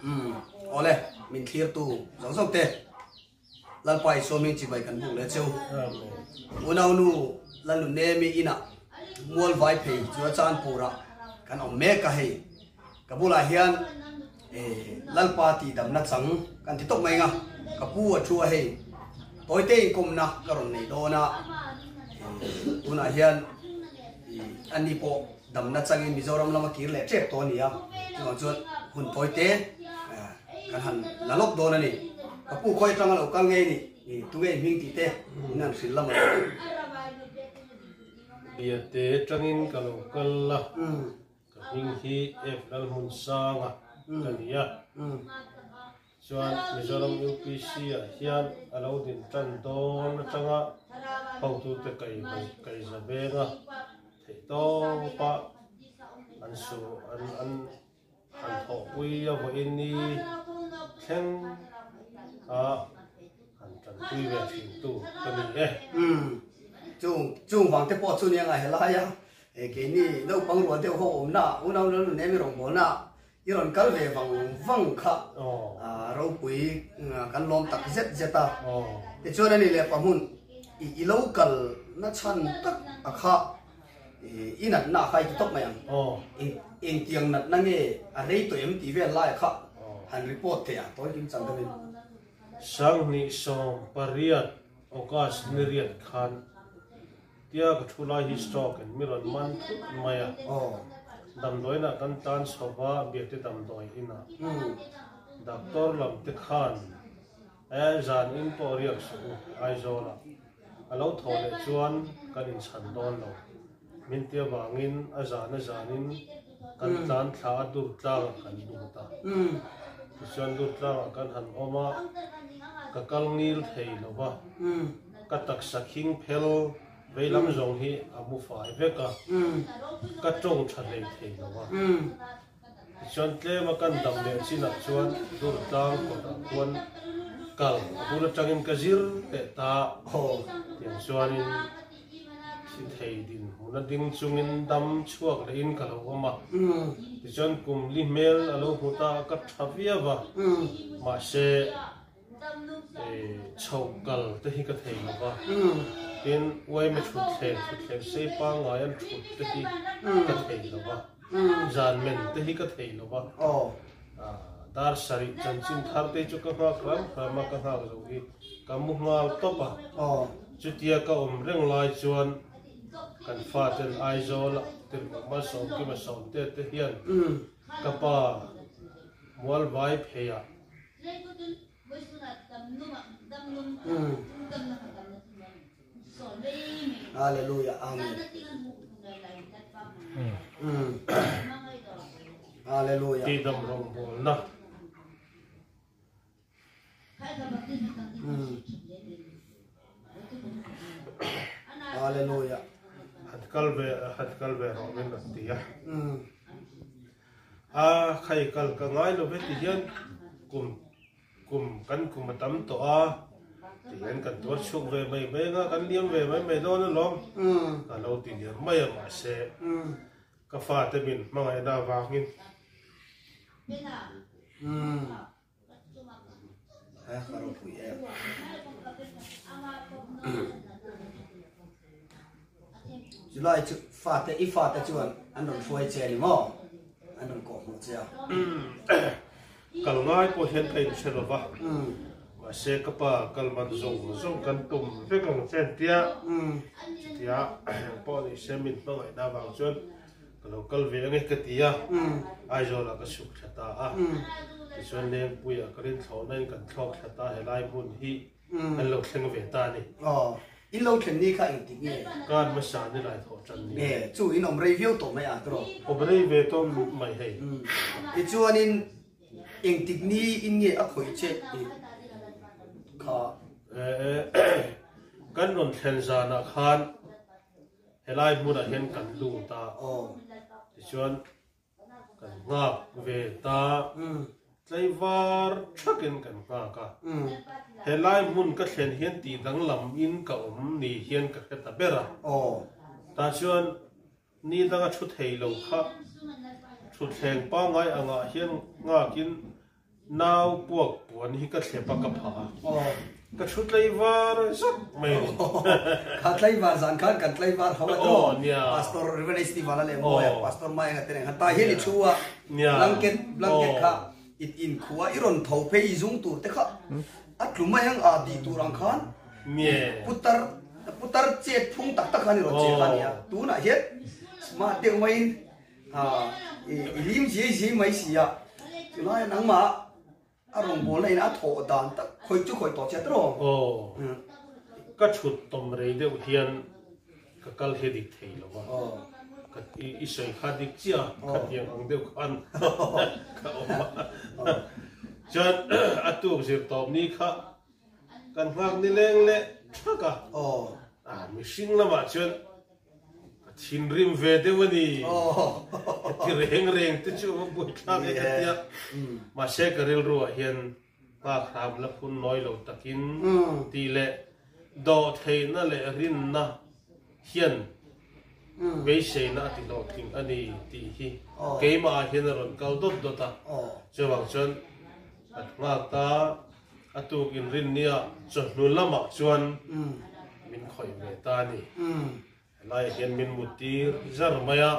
Umm awle min thlir tu zawng zawng te Lalpa Isua hming chibai kan buk leh cheu. Unaunu Lalnunemi inah mual vai phei chu a chan purah kan awm mek a hei. Ka bulah hian Lalpa tihdamna chang kan ti tawp mai nga ka pu a thu a hei. Tawite inkawmna ka rawn nei dawn a tunah hian ani pawh Damna changin Mizoram lama kir leh tep tawh a ni a, chuvang chuan hun tawi te kan han la lawk dawn a ni. Ka pu khawi atanga lo kal ngei ni, tunge i hming tih te in han hrilh lam a lo. Biate tangin ka lo kal la, ka hming hi F Lalhmunsanga ka ni a. Chuan Mizoram UPC ah hian a lo din tan dawn atanga hotute kaiza venga theih tawp a an su an an han thawhpui a vawiin ni thleng a han tanpui ve thin tu ka ni e. Umm chung chung vang te pawh chu nia ngai helai a keini naupang rual deuh ho awmna unau lalnu nemi rawngbawlna I rawn kal ve vang vang kha ropui kan lawm tak zet zet a. Tichuan a ni leh pahmun i lo kal na chhan tak a kha i natna a kha i ti tawp mai ang. Engtiang natna nge a rei tawh em tih vel lai a kha han report thei a tawi kim chang deuhin. 2018 August ni riat khan Tia ka thu lai hi stroke in mi rawn man thut mai a, damdawiinah kan tan chho va, Biate damdawi inah doctor lam te khan e zan in pawh riak suh u Aizawlah a lo thawh leh chuan kan inchhan dawn lo min ti avangin a zan a zanin kan tlan thla a dur tlangah kan lut a, tichuan dur tlangah kan han awm a, ka kal ngil thei lo va. Ka taksa khing phel vei lam zawng hi a mu fai vek a, ka tawng tha hlei thei lo a. Tichuan tlema kan dam leh chinah chuan dur tlang kawtah khuan kal a bul atangin ka zir leh ta. Tiang chuanin thi thei dinhmun a ding chungin dam chhuak lehin ka lo awm a. Tichuan kum li hmel a lo hmu ta a, ka tha viau a, mahse, Chho kal te hi ka thei lo va, tin uaime thutthleng, thutthleng sei pangngai an thut te hi ka thei lo va, zan men te hi ka thei lo va, dar sarih chanchin thar te chu ka nghak hram hram a, ka nghak zo hi ka mu nghal tawp a, chutia ka awm reng lai chuan kan faten Aizawl ah tirhkoh Malsawmkima Sawmte te hian ka pa Mualvai pheiah Hallelujah Amen Hallelujah Tihdam rawngbawlna. Hallelujah Han kal ve han kal ve rawh min rawn ti a. A khai kal ka ngai lo ve ti hian kum kum kan kum a tam tawh a ti hian kan tuar chhuak ve mai mai anga kan liam ve mai mai dawn alawm ka lo ti liam mai a mahse ka fate min hmangaihna avangin Ka ropui em. Chulai chu fate i fate chuan an rawn hruai che ni maw? An rawn kawh hmuh che a. Kal ngai pawh hian ka inhre lo va, mahse ka pa kal man zawng zawng kan tum vek ang che an tia, chutia pawh ni se min hmangaihna avang chuan Ka lo kal ve ange ka ti a, Aizawlah ka chhuk thla ta a, tichuan Lengpuiah ka rinthlawhna in kan thlawk thla ta, helai hmun hi kan lo thleng ve ta a ni. Aw, in lo thlen ni kha engtik nge? Kan hmasa ni lai thawh tan ni. Nge, chu in awm rei viau tawh mai a tawh. Awm rei ve tawh mai hei. Tichuanin engtik ni in nge a khawih che tih kha? Kan rawn thlen zanah khan Helai hmunah hian kan lut a, tichuan kan nghak ve ta, tlaivar thakin kan nghak a. Helai hmun ka thlen hian tih danglam in ka awm ni hian ka hre ta ber a. Tah chuan ni danga thu thei lo kha thutthleng pangngai angah hian nghakin. Nau puak puan hi ka thlep a ka phah a, ka thu tlaivar zak mai a ni. Kha tlaivar zan khan kan tlaivar ho a tawh. Pastor Reverend HT Vala leh Mawia, Pastor Maenga te nen khan tah hian i thu a, blanket blanket kha i inkhua i rawn tho phei i zung tur te kha a tlu mai ang a tih tur ang khan putar putar chet phung tak tak khan i rawn che kha a ni a. Tunah hian smart deuh maiin I lim zia zia mai si a, chulai nangmah a rawngbawlna in a thawh dan tak khawih chu khawih tawh che tawh. Aw, ka thut tawm rei deuh hian ka kal hi dik thei lo a, ka i sawi kha dik chiah a, khatiang ang deuh khan ka awm a. Chuan a tuk zir tawp ni kha kan nghak nileng leh thak a, mihring lamah chuan Ka thinrim ve deuh a ni. Ka ti reng reng te chu a buaithlak e ka tia. Mahse ka rilruah hian nghak hram la phun nawi lo takin tih leh dawhtheihna leh rinna hian beiseina a ti hlawhtling a ni tih hi keimahah hian a rawn kal dawt dawt a. Chuvang chuan ka nghak ta A tuk inrinnia chawhnu lamah chuan min khawih ve ta a ni. Helaiah hian min muttir zar mai a,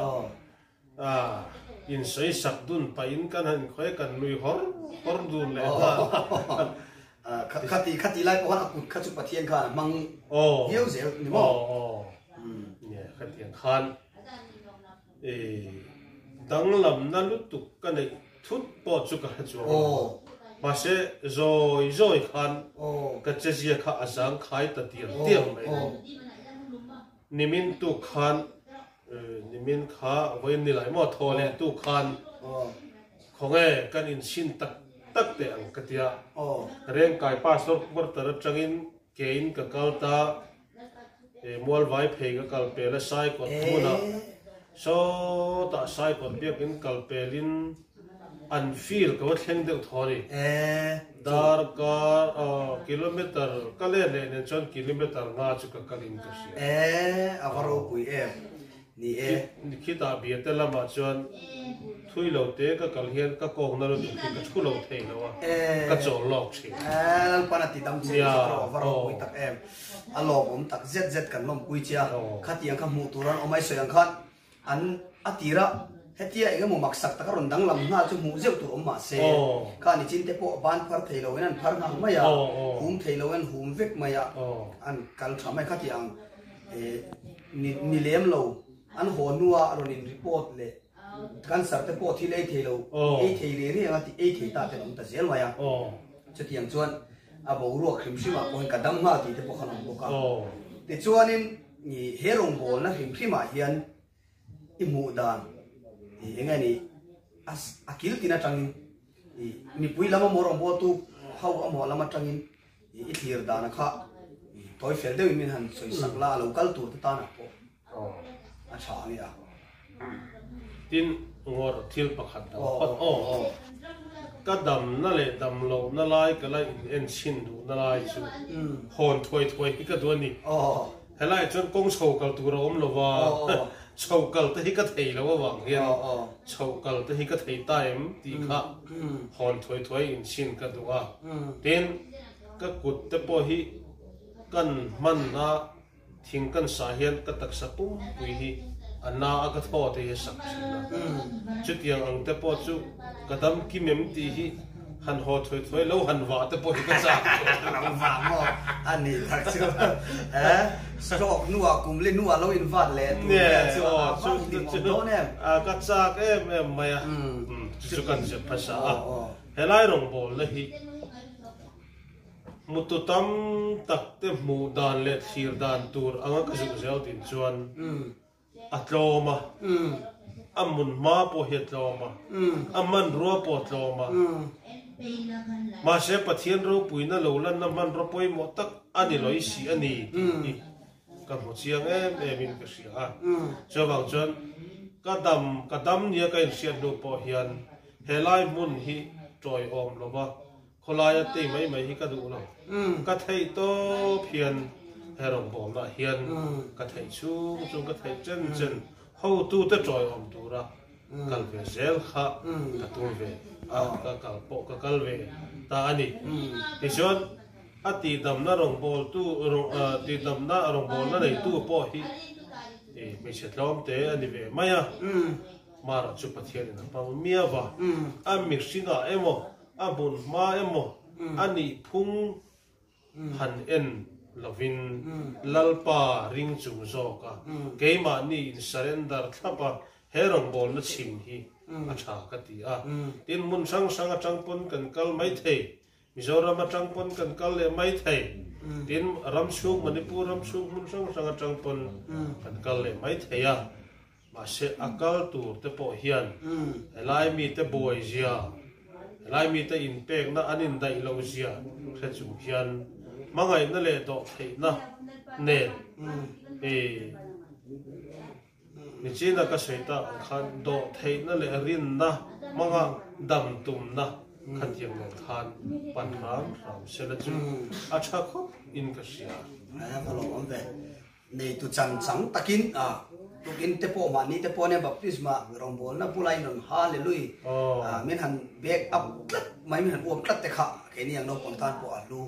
insawi sak dun pahin kan han inkhawih a, kan nui hawr hawr dun leh nghal. Khati khati lai pawh khan a kut kha chu Pathian khan a hmang viau zel ni maw? Aw aw, nia khatiang khan danglamna lutuk ka neih Thut pawh chu ka hre chuang lo. Mahse, zawi zawi khan ka chezia kha a zang khai ta tiang tiang mai. Nimin tuk khan, nimin kha vawiin ni lai maw thaw leh tuk khan khawnge kan inchhin tak tak teh ang ka tia. Rengkai Pastor quarter atangin kein ka kal ta. Mualvai phei ka kal pel a Saikawt hmunah sawtah Saikawt biakin kal pelin an field ka va thleng deuh thaw a ni. Darkar kilometer ka let leh nen chuan kilometer nga chu ka kalin ka hria. A va ropui em. Ni e. Khitah biate lamah chuan thui lo te ka kal hian ka kawkna lutuk hi ka thu lo thei lo a, ka chawl lawk thin. Lalpan a ti dam che chu erawh a va ropui tak em. A lawmawm tak zet zet kan lawmpui che a, khatiang kha hmuh tur an awm a, i sawi ang khan an a tir a, hetia eng emaw maksak taka rawn danglam nghal chu hmuh zeuh tur awm mah se, kha ni chin te pawh ban phar thei lo in an phar nghal mai a, hum thei lo in an hum vek mai a, an kal tha mai khatiang. Ni lem lo, an haw hnua rawn in report leh cancer te pawh thil ei thei lo, ei thei reng reng a tih ei thei ta te an awm ta zel mai a. Chutiang chuan a boruak hrim hrim ah pawh hian ka dam nghal tih te pawh khan awm bawk a. Tichuanin he rawngbawlna hrim hrim ah hian i hmuh dan eng nge ni a kil tin atangin mipui lam amaw rawngbawltu ho amaw lam atangin I thlir dana kha tawi fel deuhin min han sawi sak la, a lo kal tur te tanah pawh a tha ang e a. Tin, ngawr thil pakhat dang phawt aw. Ka damna leh dam lohna lai ka la in en chhin duhna lai chu hawn thuai thuai hi ka duh a ni. Helaiah chuan kawng chho kal tur a awm lo va, chho kal te hi ka thei lo avang hian chho kal te hi ka thei ta em tih kha hawn thuai thuai in chhin ka duh a. Tin, ka kut te pawh hi kan hman a, thing kan sah hian ka taksa pumpui hi a na a ka thaw te hi a sak thin a. Chutiang ang te pawh chu ka dam kim em tih hi Han haw thuai thuai lo han vah te pawh hi ka chak tawh. Lo vah maw a nih tak chu he stroke hnuah kum li hnuah lo in vat leh tur vel chu a vak hlim awm dawn em. Ka chak em em mai a, chu chu kan zep hmasa a. Helai rawngbawlna hi hmutu tam tak te hmuh dan leh thlir dan tur anga ka zuk zel din chuan A tlawm a, a mun hma pawh hi a tlawm a, a hmanrua pawh a tlawm a. Mahse Pathian ropuina lo lanna hmanraw pawimawh tak a ni lawih si a ni tih hi ka hmu chiang em em in ka hria a. Chuvang chuan ka dam ka dam nia ka inhriat hnu pawh hian helai hmun hi tawiawm lova Khawlaia tei mai mai hi ka duh lo. Ka theih tawp hian he rawngbawlnah hian ka theih chhung chung ka theih chen chen hotute tawiawm tura kal ve zel kha ka tum ve a, ka kal pawh ka kal ve ta a ni. Tichuan a tihdamna rawngbawltu tihdamna rawngbawlna neitu pawh hi hmeichhe tlawm te a ni ve mai a, Mara chu Pathianin a hmang miau a, a mihringah emaw a hmun hma emaw a nihphung han en lovin Lalpa ring chung zawka keimahni in surrender thlap a, he rawngbawlna chhim hi a tha ka ti a. Tin, hmun hrang hrang atang pawn kan kal mai thei, Mizoram atang pawn kan kal leh mai thei, tin ram chhung Manipur ram chhung hmun hrang hrang atang pawn kan kal leh mai thei a. Mahse a kal tur te pawh hian helai mite buai zia, helai mite inpekna an indaih loh zia hre chung hian hmangaihna leh dawhtheihna nen i nichina ka sawi tak ang khan dawhtheihna leh rinna hmanga dam tumna khatiang nen khan pan hram hram sela chu a tha khawp in ka hria. A lo awm ve. Neitu chan chang takin a tukin te pawh mahni te pawh nia baptisma rawngbawlna bula in rawn hallelui a min han back up tlat mai min han uam tlat te kha keini ang naupang tan pawh a hlu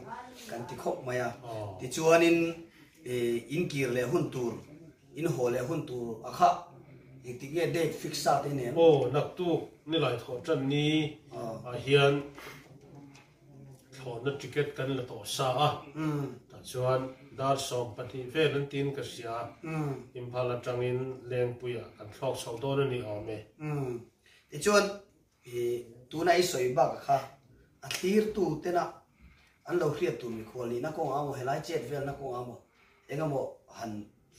kan ti khawp mai a. Tichuanin in kir leh hun tur in haw leh hun tur a kha engtik nge date fix sa te nen? Aw naktuk nilai thawh tan ni ah hian Thlawhna ticket kan la tawh sa a, tah chuan dar 12 vel an tiin ka hria, Imphal atangin Lengpuiah kan thlawk chhoh dawn a ni awm e. Tichuan, tuna i sawi bak kha a thlirtu tena an lo hriat tur mikhual nihna kawngah emaw, helai chet velna kawngah emaw, engemaw han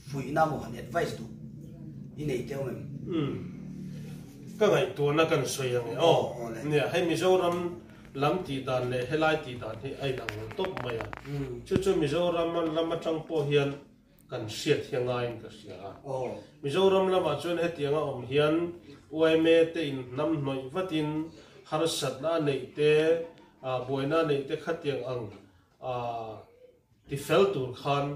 fuihna emaw han advice duh i nei teuh em? Umm. Ka ngaihtuahna kan sawi ang e aw. Nia, hei Mizoram lam tih dan leh helai tih dan hi a inang lo tawp mai a. Chu chu Mizoram lam atang pawh hian kan hriat hi a ngaiin ka hria a. Mizoram lamah chuan hetianga awm hian yma te in hnam hnawih vatin harsatna a neih te, buaina a neih te khatiang ang tifel tur khan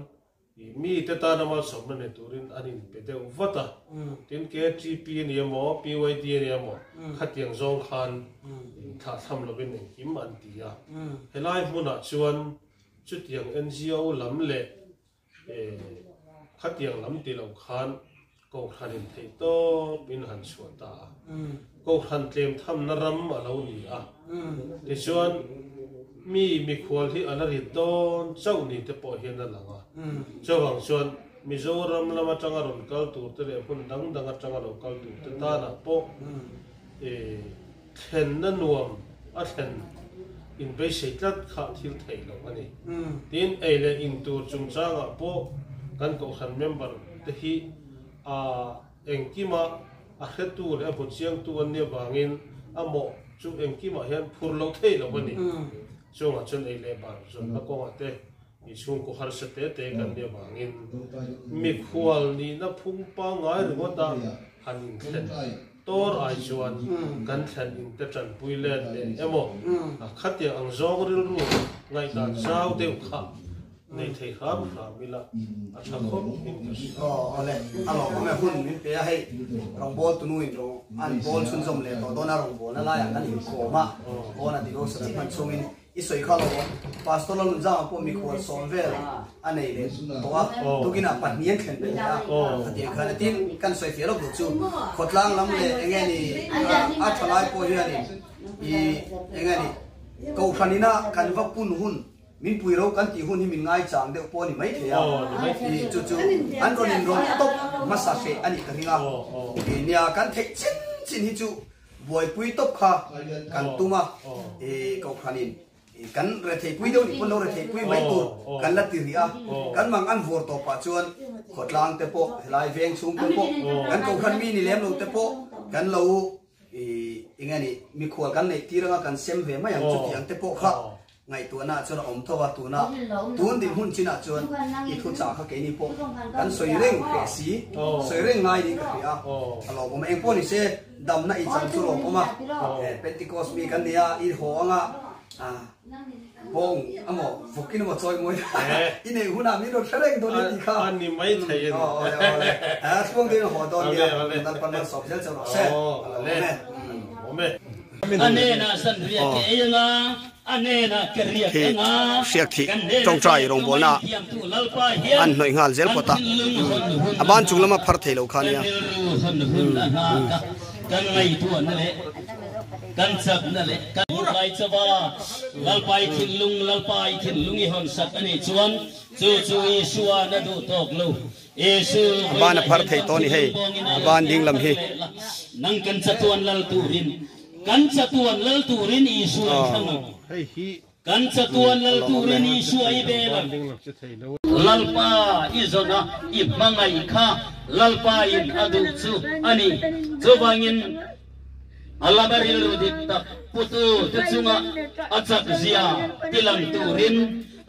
Mi te tana malsawmna nei turin an inpe deuh vat a, tin KTP a ni emaw, PYD a ni emaw, khatiang zawng khan thlahthlam lovin engkim an ti a. Helai hmunah chuan chutiang NGO lam leh khatiang lam ti lo khan Kohhran in theih tawp in han chhuah ta a. Kohhran tlem thamna ram a lo ni a. Tichuan, mi mikhual hi a la rit dawn chauh ni te pawh hian a lang a. Chuvang chuan, Mizoram lam atanga rawn kal tur te leh hmun dang dang atanga lo kal tur te tanah pawh thlenna nuam a thlen inbeisei tlat kha thil theih loh a ni. Tin, ei leh in tur chungchangah pawh kan kohhran member te hi a engkima a hretu leh a hmu chiangtu an nih avangin a mawh chu engkimah hian phur lo thei lo a ni. Chungah chuan ei leh bar zawnna kawngah te mi chhungkaw harsa te te kan nih avangin mikhual nihna phung pangngai ringawta han inthlen Tor ai chuan kan thlen in te tanpui let leh emaw a khatiang ang zawng rilru ngaihdan zau deuh kha nei thei hram hram ila a tha khawp in ka hria. Aw awle a lawm awm e hun min pe a hei rawngbawl tunu in rawng an bawl chhunzawm leh tawh dawn a rawngbawlna laiah kan inkawm a pawn a devotion an hman chhungin I sawi kha lo Pastor Lalnunzama pawh mikhual sawm vel a nei leh tawh a, tukinah pahnih an thlen belh leh a, khatiang khan a tin kan sawi fiah lawk duh chu khawtlang lam leh eng nge ni a thalai pawh hianin i eng nge ni Kohhran ina kan va pun hun min pui ro kan tih hun hi min ngaichang deuh pawh a ni maithei a, i chu chu an rawn inrawn tawp hmasa hreh a nih ka ring a, i nia kan theih chin chin hi chu Buaipui tawp kha kan tum a, i Kohhranin kan retheipui deuh nih pawn lo retheipui mai tur kan la ti rih a, kan mang an vawr tawpah chuan khawtlang te pawh helai veng chhung te pawh kan Kohhran mi ni lem lo te pawh kan lo i eng nge ni mikhual kan neih tir anga kan sem ve mai ang chutiang te pawh kha Ngaihtuahna chuan a awm tho a, tuna tun dinhmun chinah chuan i thuchah kha keini pawh kan sawi reng hreh si, sawi reng ngai niin ka hria a, a lawmawm a, engpawh ni se damna i chang chu lawmawm a, Pentecost mi kan nia, i haw anga Bawng emaw vawkin emaw chawi mawi i neih hunah min rawn hre reng dawn e tih kha. A ni mai thei a ni. Aw awle awle. Tluang deuhin a haw dawn nia. Lalpan malsawm zel chauh rawh se. Aw awle. Awm e. A hnenah zanriah ke ei anga, a hnenah ke riak anga, kan hnena Tawngtai che rawngbawlna ka mai thiamtu Lalpa hian an hnawih nghal zel kan phawt a, thinlung hawn hun a ban chung lama phar thei lo kha kan nia. rilru hawn hun a nghak a, kan ngaihtuahna leh kan chakna leh kan hmuhlai chauha Lalpa i thinlung Lalpa i thinlung i hawn sak a nih chuan chu chu Isua na duh tawk lo. A ban a phar thei tawh a ni hei, a ban ding lam hi.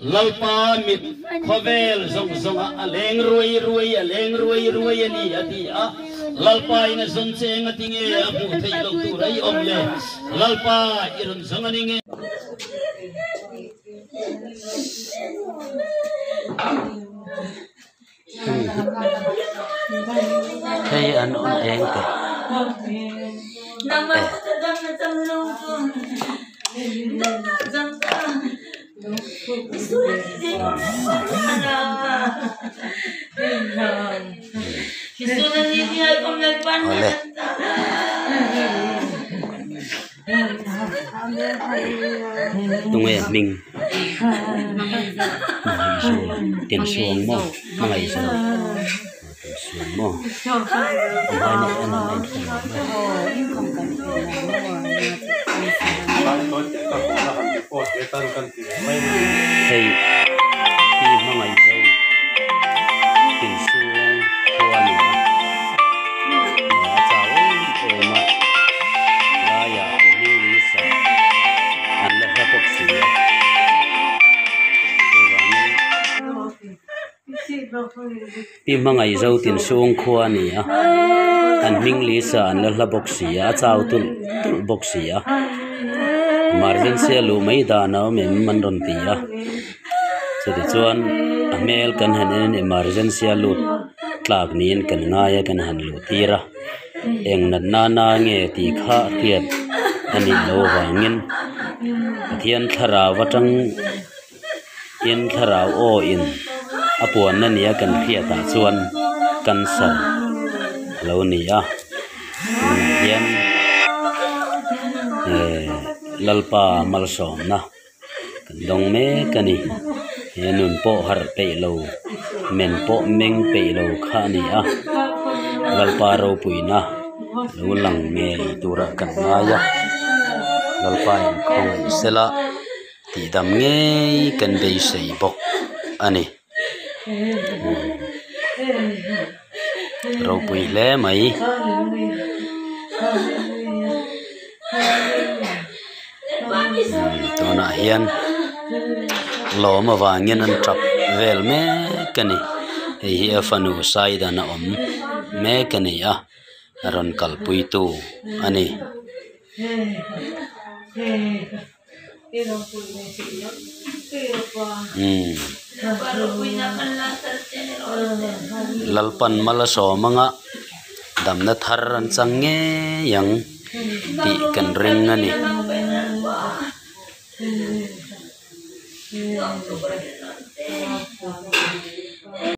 Lalpa mit khawvel zawng zawngah a leng ruai ruai, a leng ruai ruai a ni, a ti a. Lalpa in a zawn che eng a ti nge a hmuh theih loh tur a i awm le? Lalpa i rawn zawng a ni nge? Hei an on eng teh awle. Tunge hming Hmangaihzual Tinsuang maw Hmangaihzual Tinsuang maw a hmaina en an en thei lo maw hei pi Hmangaihzual Tinsuang khua a ni a. A chau em em a, laiah an hming lisa an la hla bawk si a, chuvangin Pi Hmangaihzo Tinsung khua a ni a, an hming lisa an la hla bawk si a, a chau tulh tulh bawk si a, emergency a luh mai dan a awm em an rawn ti a, chutichuan a hmel kan han en in emergency a lut. Tlak niin kan ngai a kan han luh tir a, eng nat nana nge tih kha hriat a nih loh avangin Pathian thlarau atang in thlarau aw in a puanna nia kan hriatah chuan cancer a lo ni a, tunah hian eh Lalpa malsawmna. Kan dawng mek a ni. He nun pawh harh peih lo, men pawh meng peih lo kha a ni a. Lalpa ropuina lo lang ngei turah kan ngai a. Lalpa in khawngaih sela tihdam ngei kan beisei bawk a ni. Ropui hle mai. Tunah hian lawm avangin an tap vel mek a ni. Hei hi a fanu saidan a awm mek a ni a, a rawn kalpui tu a ni. Lalpan mal a sawm anga damna thar an chang ngei ang tih kan ring a ni.